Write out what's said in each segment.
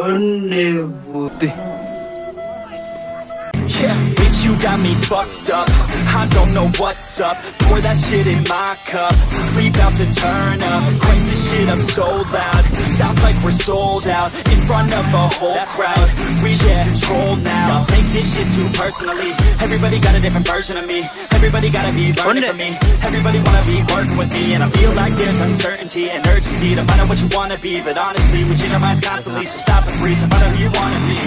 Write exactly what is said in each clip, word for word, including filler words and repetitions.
Onde putih. Yeah, bitch, you got me fucked up. I don't know what's up. Pour that shit in my cup. We bout to turn up. Crank this shit up so loud. Sounds like we're sold out. In front of a whole crowd. We lose control now. Y'all take this shit too personally. Everybody got a different version of me. Everybody gotta be learning from me. Everybody wanna be working with me. And I feel like there's uncertainty and urgency to find out what you wanna be. But honestly, we change our minds constantly. So stop and breathe and find out who you wanna be.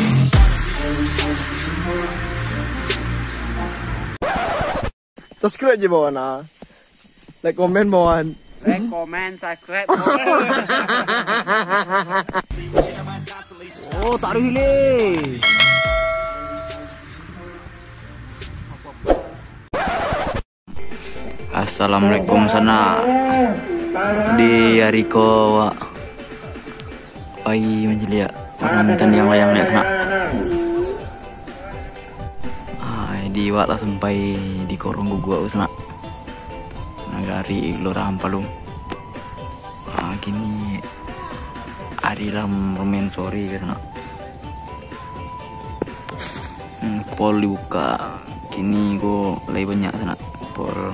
Subscribe je bawan ah. Like, komen bawan. Like, comment, subscribe. Oh, taruh hilir. Assalamualaikum sanak. Di ari ko wak pai manjeliak urang tandiang layang liak sanak. Ah, di wak lah sampai di korong guguak tu sanak. Nagari Lurah Ampalum. Ah, kini ari lah rumen sore ka sanak. Hmm, pol dibuka. Kini ko lai banyak sanak. Pol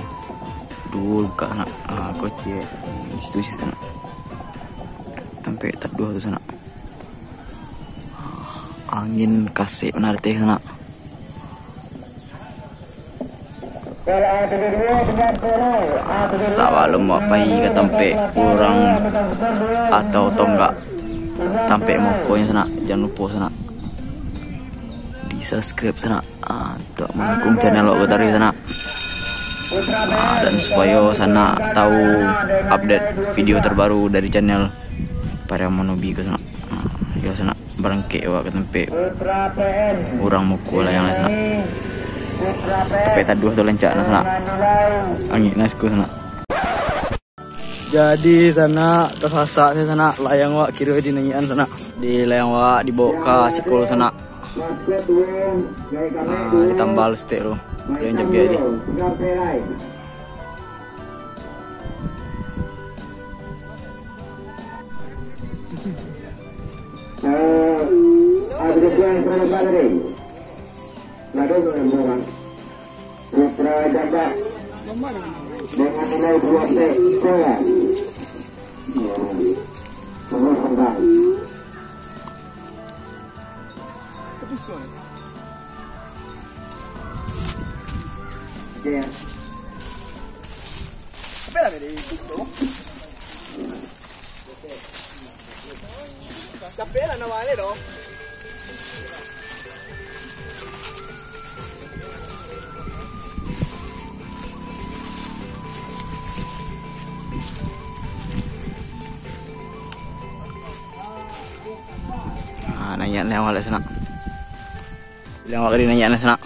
duo buka sanak. Ah, ko ciek. Di situ sanak. Tampek taduah tu sanak. Angin kasek bana teh sanak. Sabalun wak pai ka tampek urang atau tonggak, tampek mukonyo sanak, jan lupo sanak di subscribe sanak, ah, untuak mandukung channel wak Gotari sanak. Ah, dan supayo sanak tahu update video terbaru dari channel Pariaman Hobi ko sanak. Ah, yo sanak. Barangkek awak ka tampek urang muko layang lah sanak. Tampek taduah tu rancak nah sanak. Angin nah siko sanak. Jadi sanak, tasasak se sanak, layang wak kiro dinaiakan sanak. Di layang wak dibaok ka siko sanak. Ah, ditambal stek tu. Layang cabiak di. Eh, Abdul Tuan Pradipatri. Ladung Rembulan. Putra Jambak. Dengan nilai dua belas poin. Ya. Terus kembali. Oke. Capek lah, Medi. Capek lah namanya dong. Ah, naiak ni awak lah sanak. Bilang awak tadi naiak lah sanak.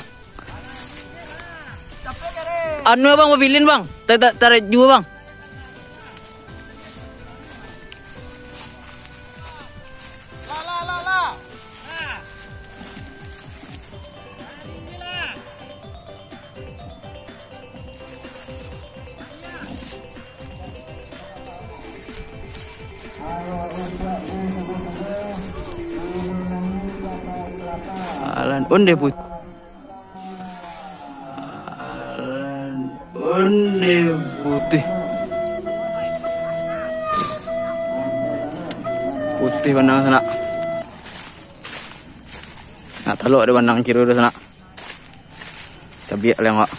Anu abang, pabilin bang. Tarik, tarik juo bang. Alan onde put-, Alan onde putih. Putih bandang sanak. Nak talok di bandang kiro tu sanak. Cabiak lengok.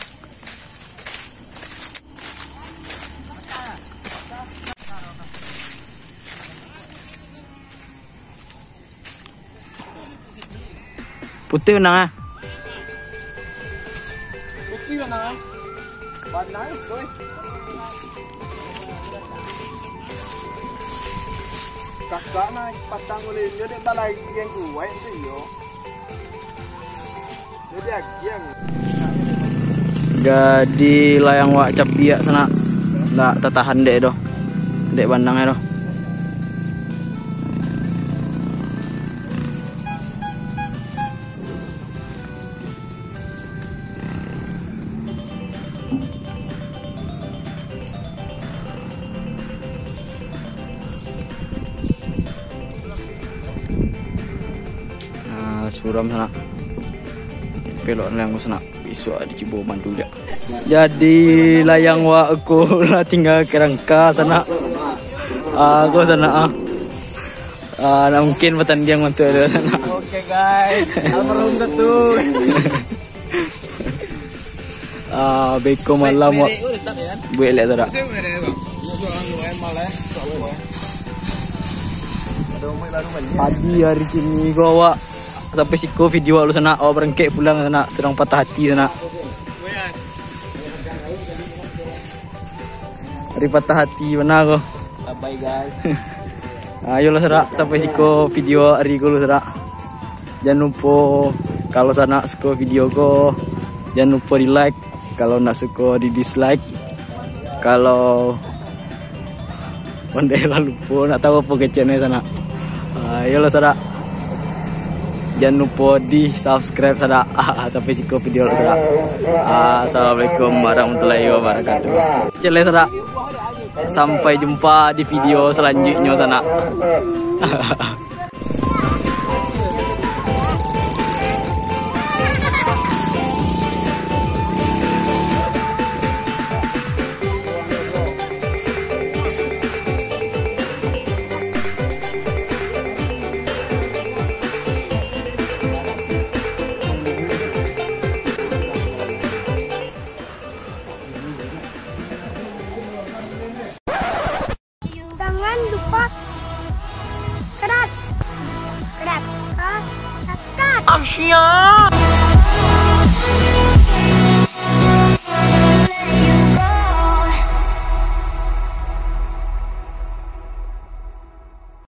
Putih benang ah. Putih benang ah. Panas, boy. Kakak naik patang ulin, dia balai yang kuat tu, yo. Jadi layang wak cabiak sanak. Ndak tatahan dek doh. Dek bandang doh. Suram sanak. Pelok layang ko sanak. Bisuak dicubo mandu jak. Jadi layang wak ko lah tingga karangka sanak. Ah, ko sanak ah. Ah, nak mungkin batandiang bantuak ado sanak. Oke guys, almarhum Datu. Ah, beko malam wak. Buek lek sadak. Adi hari kini ko awak sampai siko video awak lu sanak, awak barangkek pulang sanak, sadang patah hati sanak. Hari patah hati bana ko. Bye guys. Ayolah sadak, sampai siko video hari ko lu sadak. Jan lupo, kalau sanak suko video ko, jan lupo di like. Kalau nak suko di dislike. Kalau pandai lah lupo nak tahu apo keceknyo sanak. Ah, iyolah sadak. Jan lupo di subscribe sadak. Sampai siko video lah sadak. Ah, assalamualaikum warahmatullahi wabarakatuh. Cele sadak. Sampai jumpa di video selanjutnya sanak. Jangan lupa subscribe. Subscribe. Subscribe. Asia.